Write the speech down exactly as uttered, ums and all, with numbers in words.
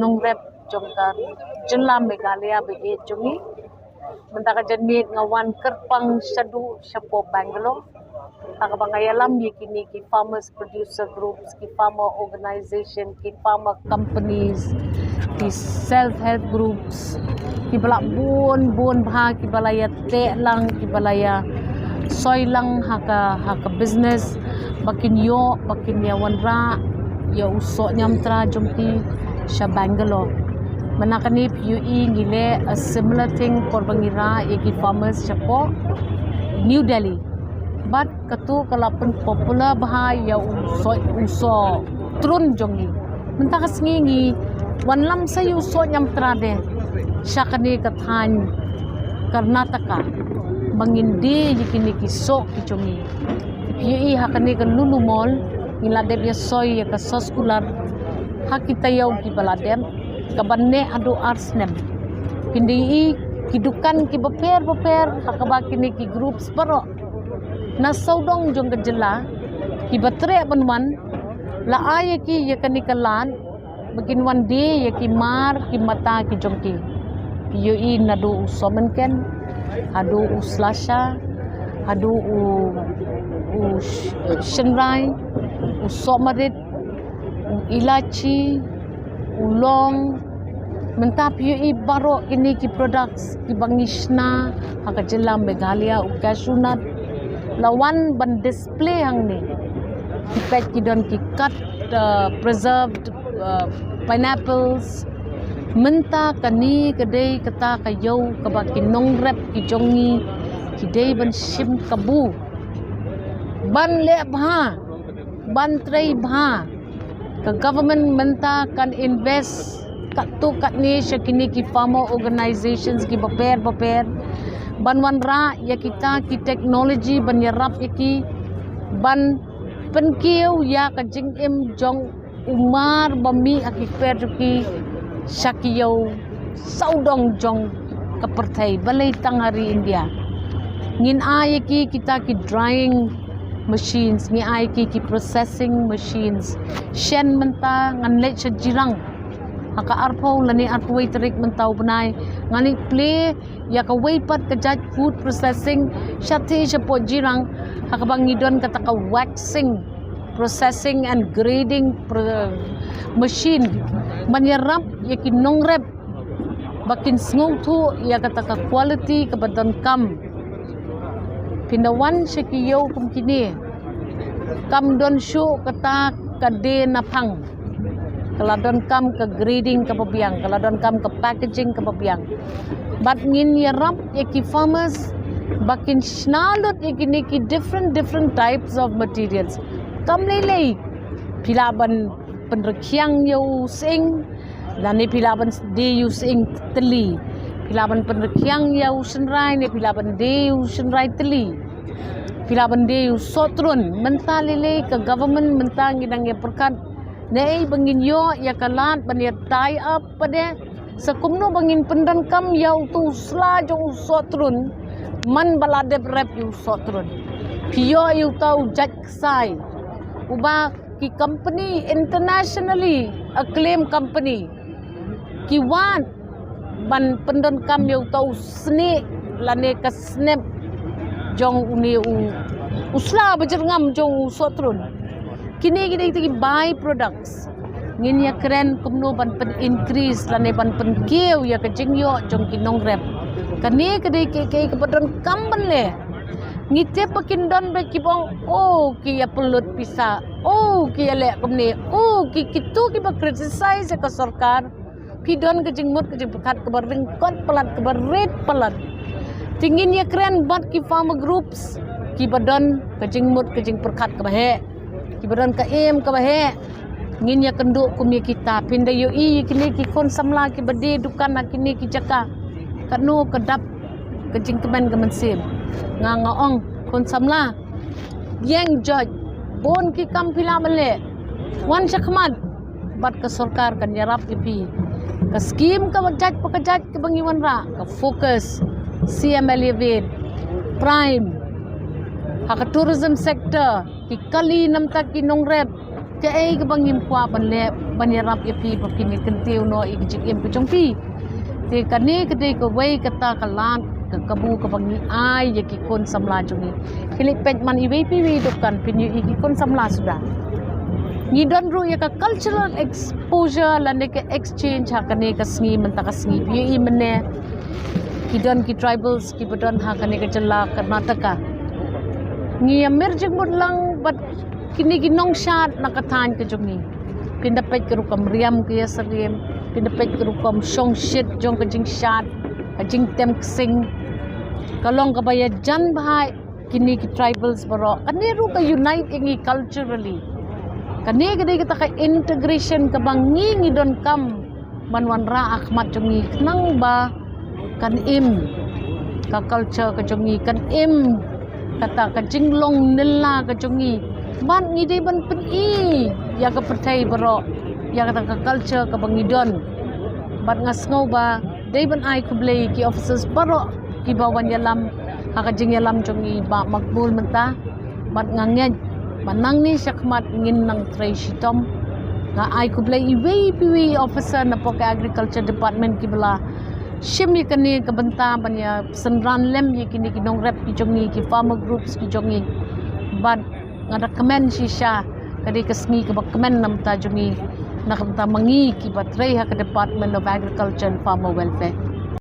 Nongrep jong ka jylla Meghalaya ba ïeit jong ngi. Mynta ka janmiet nga wan kyrpang shaduh shapoh Bangalore. Ha kaba nga ïalam ïa kine ki farmers producer groups, ki farmer organization, ki farmer companies, ki self help groups, kiba la bun bun bha, kiba la ïateh lang, kiba la ïa soi lang ha ka, ha ka business, ba kin ïoh, ba kin ïa wanrah ïa u soh ñiamtra jong ki sha Bangalore. Mynta kane phi ïohi ngi leh a similar thing por ba ngi rah ïa ki farmers shapoh New Delhi. Bad katu ka la pynpopular bha ïa u soh, u soh trun jong ngi. Mynta ka sngi ngi wanlam sa ïa u soh ñiamtra de sha kane ka thaiñ Karnataka ba ngin die ïa kine ki soh ki jong ngi. Phi ïohi ha kane ka Lulu Mall ngi la dep ïa soi ïa ka soh skular ha ki taïew kiba la dep, kaba neh haduh ar snem. Phin da ïohi ki dukan kiba pher bapher ha kaba kine ki groups baroh na sawdong jong ka jylla kiba treh ban wan, la ai ïa ki ïa kane ka lad ba kin wan die ïa ki mar ki mata ki jong ki. Phi ïohi naduh u soh mynken haduh u slasha, haduh u, u sh-, shynrai, u soh marit, u ilachi, u long. Mynta phi ïohi baroh kine ki products kiba ngi shna ha ka jylla Meghalaya, u cashew nut, la wan ban display hangne. Ki peit ki don ki cut, uh, preserved, uh, pineapples. Mynta kane ka dei kata ka ïew kaba ki nongrep ki jong ngi ki dei ban shim kabu, ban leh bha, ban trei bha. Ka government mynta kan invest katto katne sha kine ki farmer organizations kiba pher bapher ban wanrah ïa kita ki technology, ban ïarap ïa ki ban pynkiew ïa ka jingim jong u mar ba mih ha ki kper jong ki sha ki ïew sawdong jong ka pyrthei, balei tang ha ri India. Ngin ai ïa ki kita ki drying machines, ngi ai ïa ki ki processing machines. Shen mynta ngan leit sha Jirang ha ka arphew lane arphew wei tarik mynta u bnai, ngan leit plie ïa kawei pat ka jait food processing shathie shapoh Jirang, ha kaba ngi don kata ka waxing, processing and grading pro-, machine ban ïarap ïa ki nongrep ba kin sngewthuh ïa kata ka quality kaba donkam. Phin da wan sha ki ïew kum kine, kam don shuh kata ka die naphang. Ka la donkam ka grading kaba biang, ka la donkam ka packaging kaba biang. Bad ngin ïarap ïa ki farmers ba kin shna lut ïa kine ki different, different types of materials. Kam lei lei, phi lah ban pynrkhiang ïa u sying, lane phi lah ban die ïa u sying tylli. Phi lah ban pynrkhiang ïa u shynrai, ne phi lah ban die ïa u shynrai tylli. Phi lah ban die ïa u sohtrun. Mynta lei lei ka government mynta ngi dang ïa pyrkhat naei ba ngin ïoh ïa ka lad ban ïa tie up pat de, sa kumno ba ngin pyndonkam ïa utu u sla jong u sohtrun man ba la dep rep ïa u sohtrun. Phi ïoh ïa uta u jait ksai uba ki company, internationally acclaimed company, ki wad ban pyndonkam ïa uta u snieh lane ka snep jong une u, u sla ba jyrngam jong u sohtrun. Kine ki dei kita ki by products. Ngin ïa kren kumno ban pyn increase lane ban pynkiew ïa ka jingïoh jong ki nongrep. Kane ka dei kiei kiei kaba donkam ban leh. Ngi tip ba kin don bad kiba ong, oh, ki ïa pynlut pisa, oh, ki ïa leh kumne, oh, ki, kitu kiba criticize ïa ka sorkar. Phi don ka jingmut ka jingpyrkhat kaba ryngkot palat, kaba rit palat. Te ngin ïa kren bad ki farmer groups kiba don ka jingmut ka jingpyrkhat kaba heh, kiba don ka im kaba heh. Ngin ïa kynduh kum ïa kita. Phin da ïohi ïa kine ki khun samla kiba die dukan ha kine ki jaka, katno ka dap ka jingkmen ka mynsiem. Nga, nga ong, khun samla, ïeng joit, bun ki kam phi lah ban leh. Wan shakhmat bad ka sorkar kan ïarap ïa phi. Ka skim kaba jait pa ka jait kaba ngi wanrah, ka FOCUS, C M L A V, PRIME, ha ka tourism sector, ki kali namar ki nongrep, kaei kaba ngim kwah ban leh, ban ïarap ïa phi ba phin ïa kyntiew noh ïa ka jingim ka jong phi. Te kane ka dei kawei kata ka lad ka kabu kaba ngi ai ïa ki khun samla jong ngi. Khie leit peit man iwei pa iwei i dukan phin ïohi ki khun samla suda. Ngi don ruh ïa ka cultural exposure lane ka exchange ha kane ka sngi mynta ka sngi. Phi ïohi mynne ki don ki tribals kiba don ha kane ka jylla Karnataka. Ngi ïa mir jingmut lang bad kine ki nongshad na ka thaiñ ka jong ngi. Phin da peit ka rukom riam ka ïasyriem, phin da peit ka rukom shongshit jong ka jingshad, ka jingtem ksing. Ka long kaba ïajan bha ïa kine ki tribals baroh. Kane ruh ka unite ïa ngi culturally. Kane ka dei kata ka integration kaba ngi ngi donkam ban wanrah ha khmat jong ngi khnang ba kan im ka culture ka jong ngi, kan im kata ka jinglong nylla ka jong ngi. Bad ngi dei ban pyni ïa ka pyrthei baroh ïa kata ka culture kaba ngi don. Bad nga sngew ba dei ban ai khublei ki officers baroh kiba wan ïalam ha ka jingïalam jong ngi Bah Makbul mynta. Bad nga ngeit ba nangne shakhmat ngin nang trei shitom. Nga ai khublei iwei pa iwei i officer na poh ka Agriculture Department kiba la shim ïa kane ka bynta ban ïa synran lem ïa kine ki nongrep ki jong ngi, ki farmer groups ki jong ngi. Bad nga da kmen shisha ka dei ka sngi kaba kmen na bynta jong ngi, na ka bynta ma ngi kiba trei ha ka Department of Agriculture and Farmer Welfare.